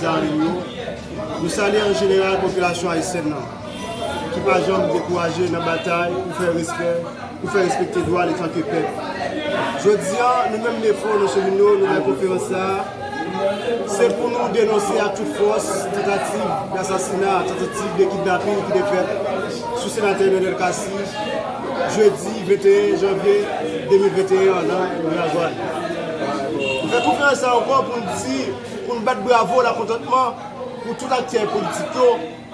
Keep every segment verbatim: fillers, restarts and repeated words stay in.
Zanmi nou, nou salye an jeneral popilasyon ayisyèn nan, ki pa janm dekouraje nan batay pou fè respè, pou fè respekte dwa l antanke pèp. Jodi a, nou menm Nefo, nou Solino, nou bay konferans sa a, se pou nou denonse ak tout fòs tantativ d asasina, tantativ de kidnaping ki te fèt sou senatè Nenel Cassy, jedi venteyen janvye de mil venteyen an, nan Miragwàn. Nou fè konferans sa a ankò pou n di, pou n bat bravo lakontantman pou tout aktè politik yo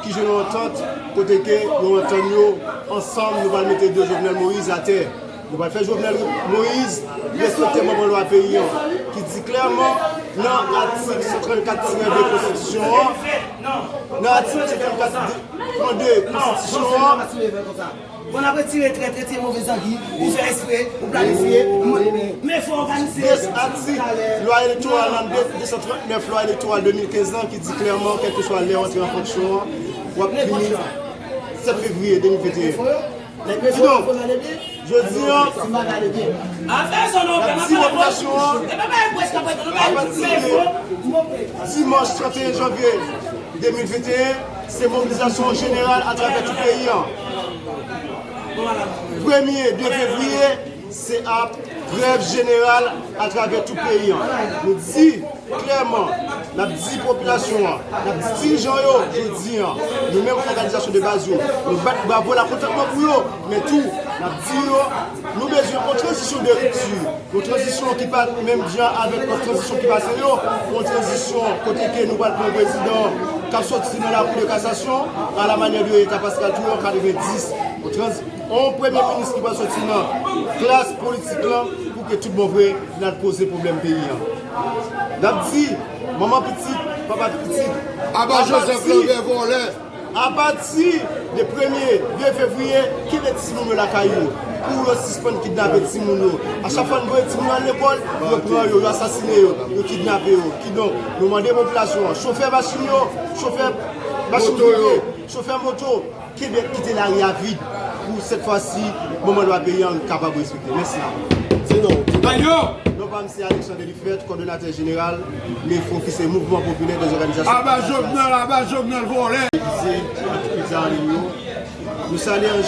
ki jwenn yon antant, kote ke yo antann yo ansanm, nou pral mete do Jovenel Moïse atè. Nou pral fè Jovenel Moïse respekte manman lwa peyi an, ki di klèman nan atik san trannkat tirè de konstitisyon an, nan atik san trannkat tirè de konstitisyon an, Bon, n ap retire trèt, retire move zangi, ou fè espre, ou planifye, men fò òganize. Des atik lwa elektoral nan de san trannèf lwa elektoral de mil kenz lan ki di klèman, kèlkeswa lè w antre an fonksyon an, w ap fini sèt fevriye de mil venteyen. Kidonk, jodi a, n ap di popilasyon an, apati de dimanch trannteyen janvye de mil venteyen, se mobilizasyon jeneral atravè tout peyi an. Premye de fevriye, se ap grèv jeneral atravè tout peyi an. Nou di klèman, n ap di popilasyon an, n ap di dirijan yo, jodi a, nou menm òganizasyon de baz yo, nou bat bravo lakontantman pou yo, men tou, n ap di yo, nou bezwen yon tranzisyon de ripti. Yon tranzisyon ki pa menm jan avèk lòt tranzisyon ki pase yo. Yon tranzisyon kote ke nou pral pran yon prezidan k ap soti nan lakou de kasasyon, a la manyè de eta Pascal Touray an katrevendis. Yon tranz, yon premye minis ki pral soti nan klas politik lan pou ke tout bon vre n al poze pwoblèm peyi an. N ap di, manman pitit, papa pitit, aba Joseph Lambert vòlè. Apati de premye de fevriye, kenbe timoun yo lakay yo. Pou yo sispann kidnape timoun yo. A chak fwa n voye timoun yo al lekòl, yo pran yo, yo asasine yo, yo kidnape yo. Kidonk, nou mande popilasyon an, chofè machin yo, chofè machin prive, chofè moto, kenbe, kite lari a vid. Pou sèt fwa si, manman lwa peyi an kapab respekte. Mèsi. Di non, di non. Non pa m se Alexandre Lifèt, kòdonatè jeneral Nefo ki se Mouvman Popilè dè Òganizasyon Aba Jovenel, aba Jovenel vòlè. Divize ak tout pizaryo. Nou salye an